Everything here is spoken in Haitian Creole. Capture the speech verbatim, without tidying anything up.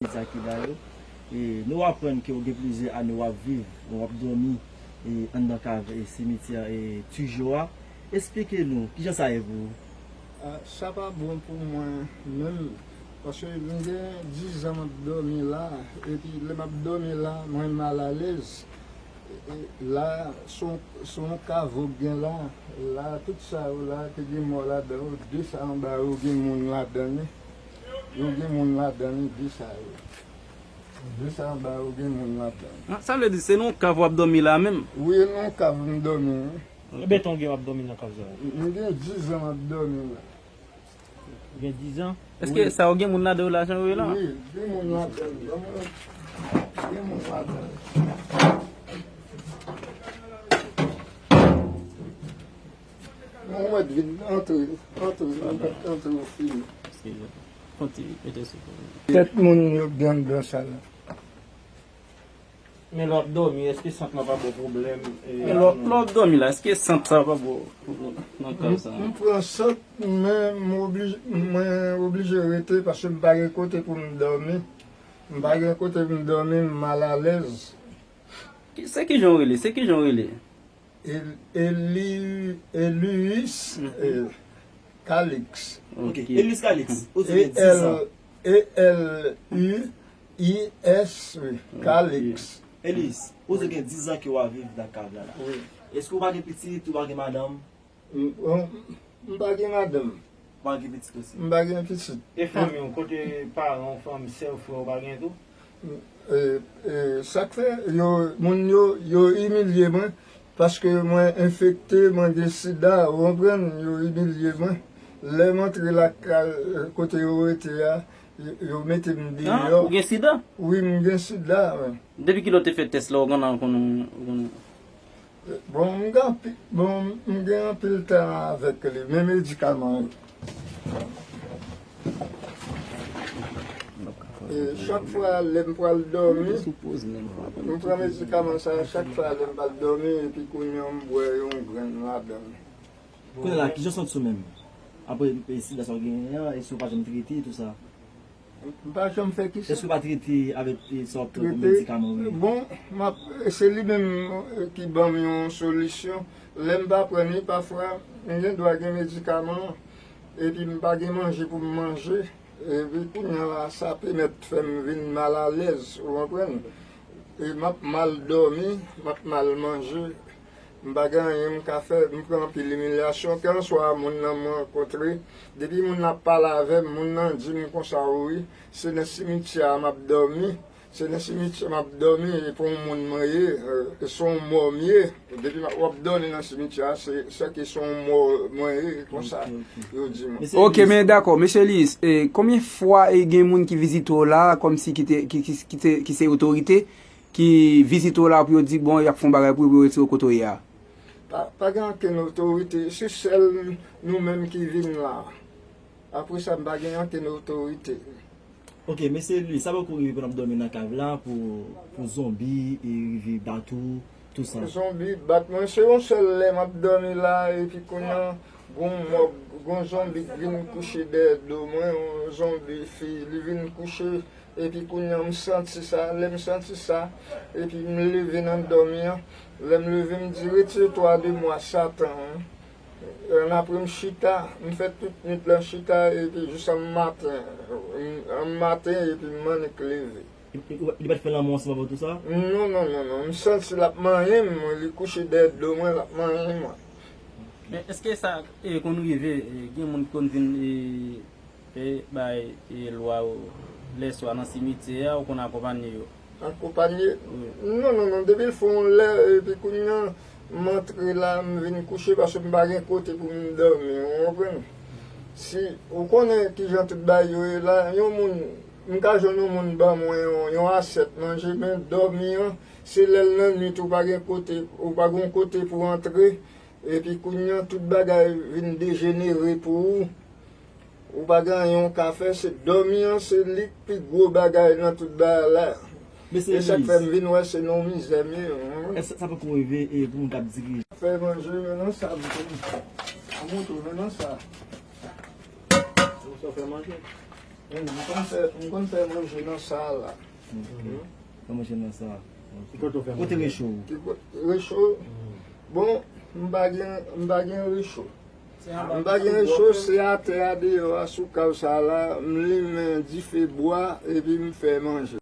Medya ki la yo. E, nou aprann ke w gen plizyè ane w ap viv, w ap dòmi, e, anndan kav, e, simityè, e, Tijo a. Esplike nou, kijan sa ye pou ou? Ah, sa pa bon pou mwen menm, paske m gen dizan m ap dòmi la, epi lè m ap dòmi la, mwen malalèz. E, e, la, se yon, se yon kavo k gen la, la, tout sa yo la, te gen mò ladan yo, de sa anba yo, gen moun ladan li, yo gen moun ladan li, de sa yo. De sa anba yo, gen moun ladan li. Ah, sa vle di, se nan yon kav w ap dòmi la menm? Wi, nan yon kav m dòmi, wi. Konbyen tan w gen w ap dòmi nan kav sa a? M gen dizan m ap dòmi la. Gen dizan? Èske sa yo gen moun ladan yo la, jan yo ye la? Wi, gen moun ladan. Gen moun ladan. Mwen mèt vin antre, antre, antre, antre, ou fini. Eskize. Kontinye, mete sou. Tèt moun yo gen anndan sa la. Men lè w ap dòmi, èske sant lan pa ba w pwoblèm? E, men lè w, lè w ap dòmi la, èske sant sa pa ba w pwoblèm nan kay sa? M, m pran sant, men m oblije, mwen oblije rete paske m pa gen kote pou m dòmi. M pa gen kote pou m dòmi, m malalèz. Ki, se kijan w rele? Se kijan w rele? El-, Eli-, Elius, eh, Calix. Ok. Elius Calix, ou di gen dizan. E L, E L U I S, wi, Calix. Elius, ou di gen dizan ke w ap viv nan kav la la. Wi. Èske w pa gen pitit, ou pa gen madanm? M, bon, m pa gen madanm. Ou pa gen pitit osi? M pa gen pitit. E fanmi w, kote paran w, fanmi, sè w, frè w, pa gen tou? E, e, sa k fè, yo, moun yo, yo imilye mwen, paske mwen enfekte, mwen gen sida, ou konprann? Yo imilye mwen. Lè m antre lakay, kote yo rete a, yo, yo mete m deyò. Ou gen sida? Wi, m gen sida, wi. Depi kilè w te fè tès la, ou konn, ou konn, ou konn Bon, m gen anpi-, bon, m gen anpil tan avèk li, men medikaman yo. E chak fwa lè m pral dòmi, m pran medikaman sa, chak fwa lè m pral dòmi, epi kounye a m bwè yon grenn ladan l. Kounye a la, kijan w santi w menm? Apre, e, sida sa w genyen an, èske w pa janm trete, tou sa? M pa janm fè kisa? Èske w pa trete avèk, e, sa w ap pran kòm medikaman, wi? Bon, m ap, se li menm, e, ki ban m yon solisyon. Lè m pa pran li, pafwa, m gen dwa gen medikaman an, epi m pa gen manje pou m manje. Epi kounye a la, sa pèmèt fè m vin malalèz, ou konprann? E m ap mal dòmi, m ap mal manje. M pa gen anyen m ka fè, m pran anpil imilyasyon. Kèlkanswa moun nan m rankontre, depi moun nan ap pale avè m, moun nan di m konsa, wi, se nan simityè a m ap dòmi. Se nan simityè a m ap dòmi, e pa yon moun mwen ye, e, se yon mò m ye. Depi w ap dòmi nan simityè a, se, se ke se yon mò mwen ye, konsa, yo di mwen. Ok, men dakò, mesye Elius, e, konbyen fwa e gen moun ki vizite w la, kòmsi ki te, ki, ki, ki te, ki se otorite, ki vizite w la pou yo di, bon, y ap fè yon bagay pou yo, pou yo retire w kote w ye a? Pa, pa gen ankenn otorite, se sèl nou menm ki vin la. Apre sa, m pa gen ankenn otorite. Ok, mesye Elius, sa poko rive pou n ap dòmi nan kav la, pou, pou zonbi, e, rive bat ou, tou sa? Zonbi bat mwen, se yon sèl lè m ap dòmi la, epi kounye a, gon mòg, gon zonbi k vin kouche dèyè do mwen, yon zonbi fi, li vin kouche. Epi kounye a, m santi sa. Lè m santi sa, epi m leve nan dòmi an. Lè m leve, m di, "Retire twa de mwa, Satan." Annapre, m chita, m fè tout nwit lan chita, epi jis an maten, an maten, epi m annik leve. Li, li, li pa t fè lanmou ansanm avè w tou sa? Non, non, non, non. M santi l ap manyen m, li kouche dèyè do mwen, l ap manyen mwen. Men èske sa, e, konn rive, e, gen moun ki konn vin, e, e bay, e, lwa yo lèswa nan simityè a, ou konn akonpanye yo? Akonpanye? Wi. Non, non, non, depi l fè yon lè, epi kounye a, m antre la, m vin kouche paske m pa gen kote pou m dòmi, ou konprann? Si, ou konnen kijan tout bagay yo ye la, yon moun, m ka jwenn yon moun ban mwen yon, yon asyèt manje, men dòmi an, se lè l nan nwit, ou pa gen kote, ou pa gen kote pou antre, epi kounye a, tout bagay vin dejenere pou ou. Ou pa gen anyen w ka fè, se dòmi an, se li k pi gwo bagay nan tout bagay la. Mesye Elius. E sa k fè m vin wè se nan yon mizè m ye, wi. Èske sa poko rive, e, pou moun k ap dirije? Fè manje, men nan sa, m montre w, men nan sa. Ou sa fè manje? M konn fè, m konn fè manje nan sa a la. Fè manje nan sa. Ki kote w fè Kote manje? Recho? Ki kote Recho? Bon, m pa gen, m pa gen Recho. M pa gen Recho, se atè a deyò a sou kaw sa a la, m limen dife bwa epi m fè manje.